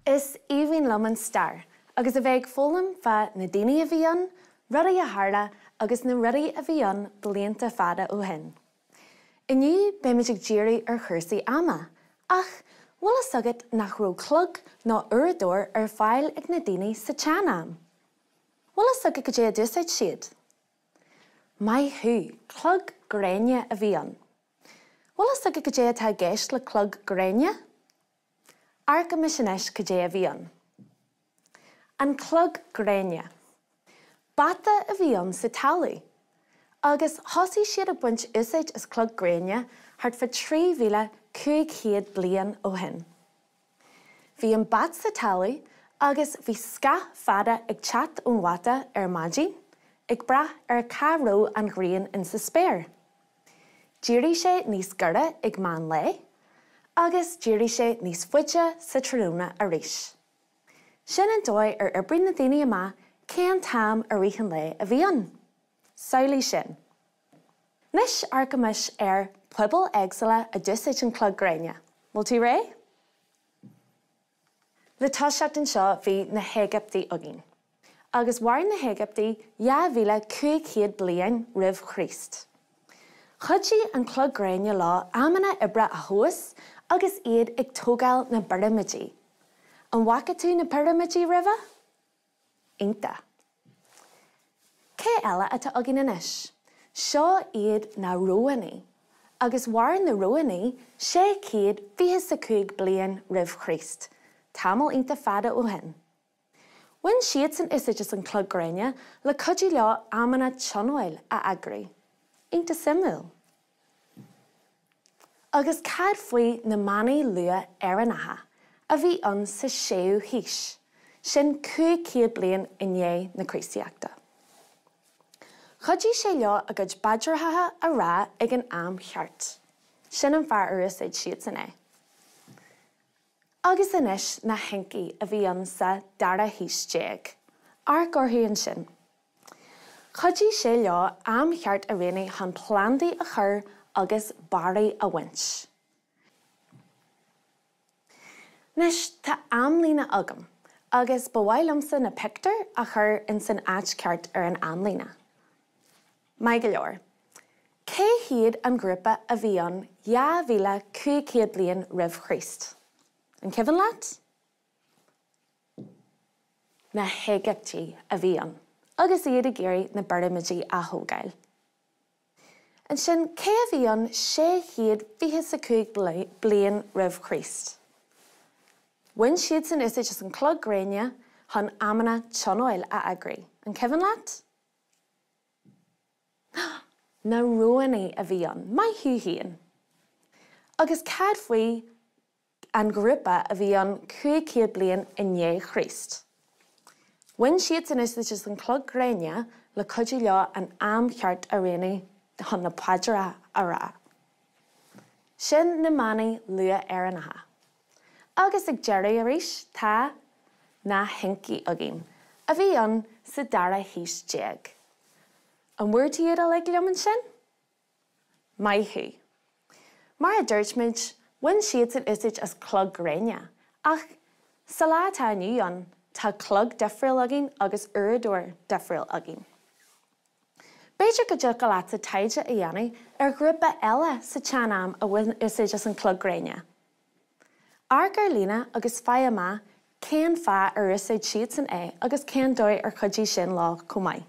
Is aoibhinn liom an stair agus a bheith ag foghlaim fá na daoine a bhí ann, rudaí a tharla agus na rudaí a bhí ann blianta fada ó shin. Inniu beimid ag díriú ar chúrsaí ama, ach bhfuil fhios agat nach raibh clog nó uaireadóir ar fáil ag na daoine sa tsean-am? Bhfuil fhios agat cad é a d'úsáid siad? Maith thú, clog gréine a bhí ann. Bhfuil fhios agat cad é atá i gceist le clog gréine? Amharcaimis anois cad é a bhí ann. An clog gréine. Bata a bhí ann sa talamh. Agus thosaigh siad ag baint úsáid as clog gréine thart fá 3,500 bliain ó shin. Bhí an bat sa talamh agus bhí scáth fada ag teacht ón bhata ar maidin, ag brath ar cá raibh an ghrian insa spéir. D'éirigh sé níos giorra ag meán lae agus d'éirigh sé níos faide sa tráthnóna arís. Sin an dóigh ar oibrigh na daoine amach cén t-am i rith an lae a bhí ann. Samhlaigh sin. Anois amharcaimis ar pobail éagsúla a d'úsáid an clog gréine. Bhfuil tú réidh? Le toiseacht anseo bhí na hÉigiptigh againn. Agus mhair na hÉigiptigh 2,500 bliain roimh Chríost. Chuidigh an clog gréine leo amanna oibre a thomhas agus iad ag tógáil na bpirimidí. An bhfaca tú na pirimidí roimhe? Iontach. Cé eile atá againn anois? Seo iad na Rómhánaigh. Agus mhair na Rómhánaigh 625 bliain roimh Chríost, tamall iontach fada ó shin. Bhain siadsan úsáid as an clog gréine le cuidiú leo amanna tionóil a eagrú. Iontach suimiúil. Agus cad faoi na manaigh luath-Éireannacha a bhí ann sa séú haois, sin 500 bliain i ndiaidh na Críostaíochta? Chuidigh sé leo a gcuid paidreacha a rá ag an am cheart. Sin an fáth ar úsáid siadsan é. Agus anois na hIncaigh a bhí ann sa dara haois déag. Amharc orthu ansin. Chuidigh sé leo am cheart a roghnú chun plandaí a chur agus barraí a bhaint. Anois tá amlíne agam agus ba mhaith liomsa na pictiúir a chur ins an áit ceart ar an amlíne. Maith go leor. Cé hiad an grúpa a bhí ann 2500 bliain roimh Chríost? An cuimhin leat? Na hÉigiptigh a bhí ann agus iad ag iarraidh na bpirimidí a thógáil. Ansin, cé a bhí ann 625 bliain roimh Chríost? Bhain siadsan úsáid as an clog gréine chun amanna tionóil a eagrú. An cuimhin leat? Na Rómhánaigh a bhí ann. Maith thú féin! Agus cad faoi an grúpa a bhí ann 500 bliain i ndiaidh Chríost. Bhain siadsan úsáid as an clog gréine le cuidiú leo an am cheart a roghnú chun na paidreacha a rá. Sin na manaigh luath-Éireannacha. Agus ag deireadh arís tá na hIncaigh againn, a bhí ann sa dara haois déag. An bhfuair tú iad uilig liom ansin? Maith thú. Mar a dúirt muid, bhain siadsan úsáid as clog gréine, ach sa lá atá inniu ann, tá clog difriúil againn agus uaireadóir difriúil againn. B'fhéidir go dtiocfadh leatsa taighde a dhéanamh ar ghrúpa eile sa tsean-am a bhain úsáid as an clog gréine. Amharc ar líne agus faigh amach cén fáth ar úsáid siadsan é agus cén dóigh ar chuidigh sin leo chomh maith.